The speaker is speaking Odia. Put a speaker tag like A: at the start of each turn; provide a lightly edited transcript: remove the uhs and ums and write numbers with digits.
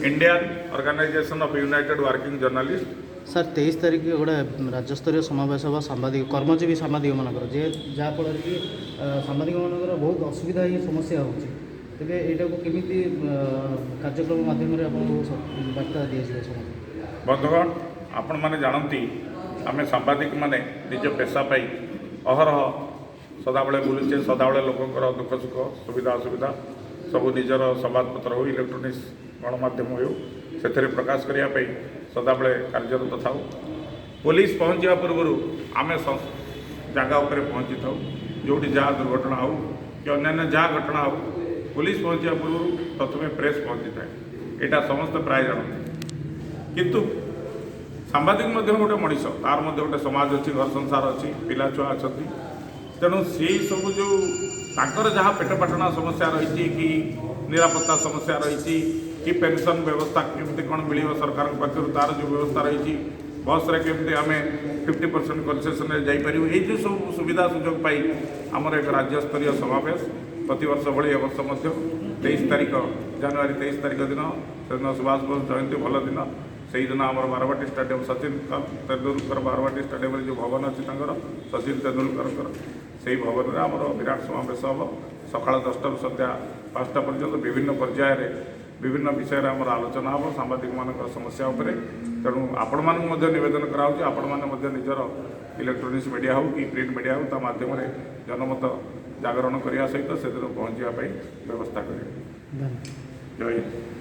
A: Indian Organisation of United Working Journalist.
B: Sir, 23 ତାରିଖ ଗୋଟେ ରାଜ୍ୟସ୍ତରୀୟ ସମାବେଶ ହେବ ସାମ୍ବାଦିକ, କର୍ମଜୀବୀ ସାମ୍ବାଦିକମାନଙ୍କର ଯେ, ଯାହାଫଳରେ କି ସାମ୍ବାଦିକମାନଙ୍କର ବହୁତ ଅସୁବିଧା ହିଁ ସମସ୍ୟା ହେଉଛି। ତେବେ ଏଇଟାକୁ କେମିତି କାର୍ଯ୍ୟକ୍ରମ ମାଧ୍ୟମରେ ଆପଣଙ୍କୁ ବାର୍ତ୍ତା ଦିଆଯିବ ସମାଜକୁ?
A: ବନ୍ଧୁଗଣ, ଆପଣମାନେ ଜାଣନ୍ତି, ଆମେ ସାମ୍ବାଦିକମାନେ ନିଜ ପେସା ପାଇଁ ଅହରହ ସଦାବେଳେ ବୁଲୁଛେ। ସଦାବେଳେ ଲୋକଙ୍କର ଦୁଃଖ ସୁଖ, ସୁବିଧା ଅସୁବିଧା ସବୁ ନିଜର ସମ୍ବାଦପତ୍ର ହେଉ, ଇଲେକ୍ଟ୍ରୋନିକ୍ସ ଗଣମାଧ୍ୟମ ହେଉ, ସେଥିରେ ପ୍ରକାଶ କରିବା ପାଇଁ ସଦାବେଳେ କାର୍ଯ୍ୟରତ ଥାଉ। ପୋଲିସ ପହଞ୍ଚିବା ପୂର୍ବରୁ ଆମେ ଜାଗା ଉପରେ ପହଞ୍ଚିଥାଉ। ଯେଉଁଠି ଯାହା ଦୁର୍ଘଟଣା ହେଉ କି ଅନ୍ୟାନ୍ୟ ଯାହା ଘଟଣା ହେଉ, ପୋଲିସ ପହଞ୍ଚିବା ପୂର୍ବରୁ ପ୍ରଥମେ ପ୍ରେସ୍ ପହଞ୍ଚିଥାଏ। ଏଇଟା ସମସ୍ତେ ପ୍ରାୟ ଜାଣନ୍ତି। କିନ୍ତୁ ସାମ୍ବାଦିକ ମଧ୍ୟ ଗୋଟେ ମଣିଷ। ତାର ମଧ୍ୟ ଗୋଟେ ସମାଜ ଅଛି, ଘର ସଂସାର ଅଛି, ପିଲା ଛୁଆ ଅଛନ୍ତି। ତେଣୁ ସେଇ ସବୁ ଯେଉଁ ତାଙ୍କର ଯାହା ପେଟ ପାଟଣା ସମସ୍ୟା ରହିଛି କି ନିରାପତ୍ତା ସମସ୍ୟା ରହିଛି କି ପେନସନ୍ ବ୍ୟବସ୍ଥା କେମିତି କ'ଣ ମିଳିବ ସରକାରଙ୍କ ପାଖରୁ, ତାର ଯେଉଁ ବ୍ୟବସ୍ଥା ରହିଛି, ବସ୍ରେ କେମିତି ଆମେ 50% କନସେସନରେ ଯାଇପାରିବୁ, ଏଇ ଯେଉଁ ସବୁ ସୁବିଧା ସୁଯୋଗ ପାଇଁ ଆମର ଏକ ରାଜ୍ୟସ୍ତରୀୟ ସମାବେଶ ପ୍ରତିବର୍ଷ ଭଳି ଏ ବର୍ଷ ମଧ୍ୟ 23 ତାରିଖ, ଜାନୁଆରୀ 23 ତାରିଖ ଦିନ, ସେଦିନ ସୁଭାଷ ବୋଷ ଜୟନ୍ତୀ, ଭଲ ଦିନ। ସେଇଦିନ ଆମର ବାରବାଟୀ ଷ୍ଟାଡିୟମ୍, ସଚିନ ତେନ୍ଦୁଲକର ବାରବାଟୀ ଷ୍ଟାଡିୟମରେ ଯେଉଁ ଭବନ ଅଛି ତାଙ୍କର, ସଚିନ ତେନ୍ଦୁଲକରଙ୍କର, ସେଇ ଭବନରେ ଆମର ବିରାଟ ସମାବେଶ ହେବ। ସକାଳ 10ଟାରୁ ସନ୍ଧ୍ୟା 5ଟା ପର୍ଯ୍ୟନ୍ତ ବିଭିନ୍ନ ପର୍ଯ୍ୟାୟରେ ବିଭିନ୍ନ ବିଷୟରେ ଆମର ଆଲୋଚନା ହେବ ସାମ୍ବାଦିକମାନଙ୍କର ସମସ୍ୟା ଉପରେ। ତେଣୁ ଆପଣମାନଙ୍କୁ ମଧ୍ୟ ନିବେଦନ କରାହେଉଛି, ଆପଣମାନେ ମଧ୍ୟ ନିଜର ଇଲେକ୍ଟ୍ରୋନିକ୍ସ ମିଡ଼ିଆ ହେଉ କି ପ୍ରିଣ୍ଟ ମିଡ଼ିଆ ହେଉ, ତା ମାଧ୍ୟମରେ ଜନମତ ଜାଗରଣ କରିବା ସହିତ ସେଦିନ ପହଞ୍ଚିବା ପାଇଁ ବ୍ୟବସ୍ଥା କରିବେ।
B: ଧନ୍ୟବାଦ।
A: ଜୟ ହିନ୍ଦ।